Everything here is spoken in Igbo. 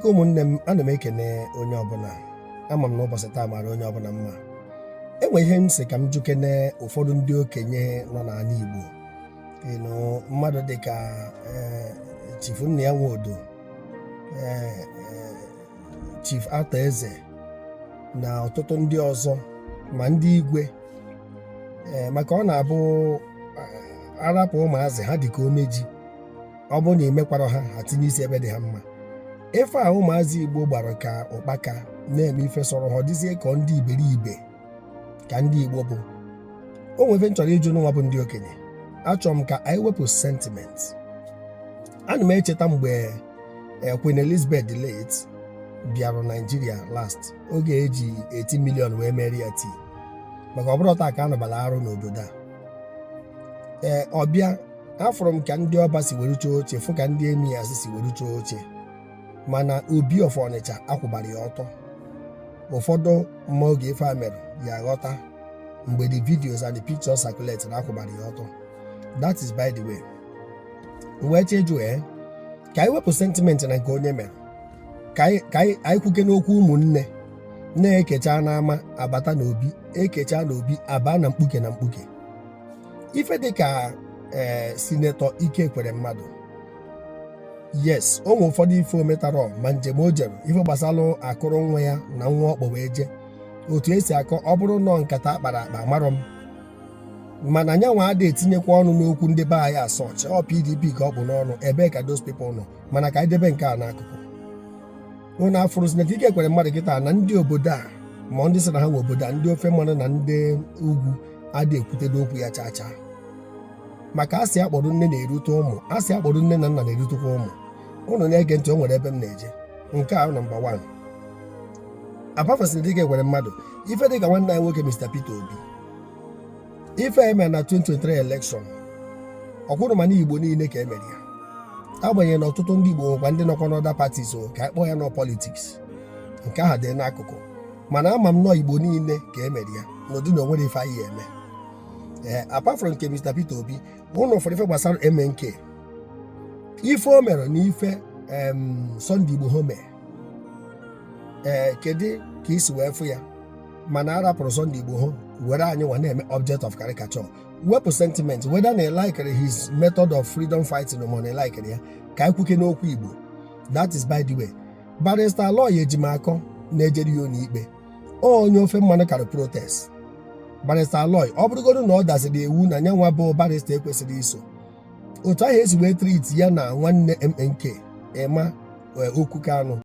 Biko, ụmụnne m, ana m ekene onye ọbụla. Ama m na ụbọchị taa mara onye ọbụla mma. Enwe ihe m sị ka m jukene ụfọdụ ndị okenye nọ n'ala Igbo, ịnụ mmadụ dịka Chief Nnia Nwodo, Chief Arthur Eze na ọtụtụ ndị ọzọ, ma ndị igwe, maka ọ na-abụ arapụ ụmụazị ha dịka omeji. Ọ bụrụ na emekwara ha, ha tinye isi ebe dị ha mma. Ife a ụmụazị Igbo gbara ka ụkpaka na-eme ife sọrọ ha, ọ dịzie ka ndị iberibe ka ndị Igbo bụ. O nwere ife m chọrọ ịjụ n'ụwa bụ ndị okenye. Achọrọ m ka anyị wepụ sentiment. Ana m echeta mgbe Queen Elizabeth the late bịara Nigeria last, oge eji 80 million wee merie ya tii, maka ọ bụrụ taa ka anọbala arụ n'obodo a. Ee, ọbịa afụrụ m ka ndị ọba si were chọọ oche, fụ ka ndị emirs si were chọọ oche, mana Obi of Ọnịcha akwụbara ya ọtọ. Ụfọdụ mma oge ife a mere ya aghọta mgbe the videos and the pictures circulate na akwụbara ya ọtọ. That is by the way. Wee chee jụ, ee, ka anyị wepụ sentiment na nke onye mere, ka anyị kwuke n'okwu ụmụnne na-ekecha n'ama abata n'obi, ekecha n'obi aba na mkpuke na mkpuke. Ife dịka ee, Senator Ike Ekweremadu, yes, o nwe ụfọdụ ife o metara, ma njem o jere, ife gbasara akụrụ nwa ya na nwa ọkpọ wee jee, otu esi akọ, ọ bụrụ nọọ nkata akpara akpa, amarọ m. Mana nyanwa ada etinyekwa ọnụ n'okwu ndị be anyị asọch ọ PDP ka ọ bụ n'ọnụ. Ebee ka those people nọ? Mana ka anyị debe nke a n'akụkụ. Ụnụ afụrụ Senator Ike Ekweremadu kịta na ndị obodo a, ma ndị sị na ha nwe obodo a, ndị ofe mmanụ na ndị ugwu adị ekwutedo okwu ya chaa chaa, maka asị akpọrọ nne na-erute ụmụ, asị akpọrọ nne na nna na-erutekwa ụmụ. Ụnụ na-ege ntị, o nwere ebe m na-eje. Nke a number 1. Apart from Senator Ike Ekweremadu, ife dịka nwanne anyị nwoke Mr. Peter Obi, ife eme na 2023 election, ọkwụrụ mana Igbo niile ka emere ya, agbanyeghị na ọtụtụ ndị Igbo nwekwa ndị nọkwa n'other parties, o ka anyị kpọọ ya nọ politics, nke ahụ dị n'akụkụ. Mana ama m nọọ Igbo niile ka emere ya n'ụdị na onwere ife anyị eme. Ee, apart from nke Mr. Peter Obi, ụnụ ụfọdụ ife gbasara MNK, ife o mere na ife Sunday Igboho mee, ee, kedu ka isi wee fụ ya? Mana a rapụrụ Sunday Igboho were anyị nwa na-eme object of caricature. Wepụ sentiment, whether na likere his method of freedom fighting ma na likere ya, ka anyị kwuke n'okwu Igbo. That is by the way. Barrister Aloy Ejimakor na-ejere ya ụlọikpe, onye ofe mmanụ kara protest. Barrister Aloy, ọ bụrụgodo na ọ daziri iwu na nyanwa bụ barrister ekwesịrị iso otu ahụ esi wee treat ya na nwanne MNK Emma Okwu Kanu.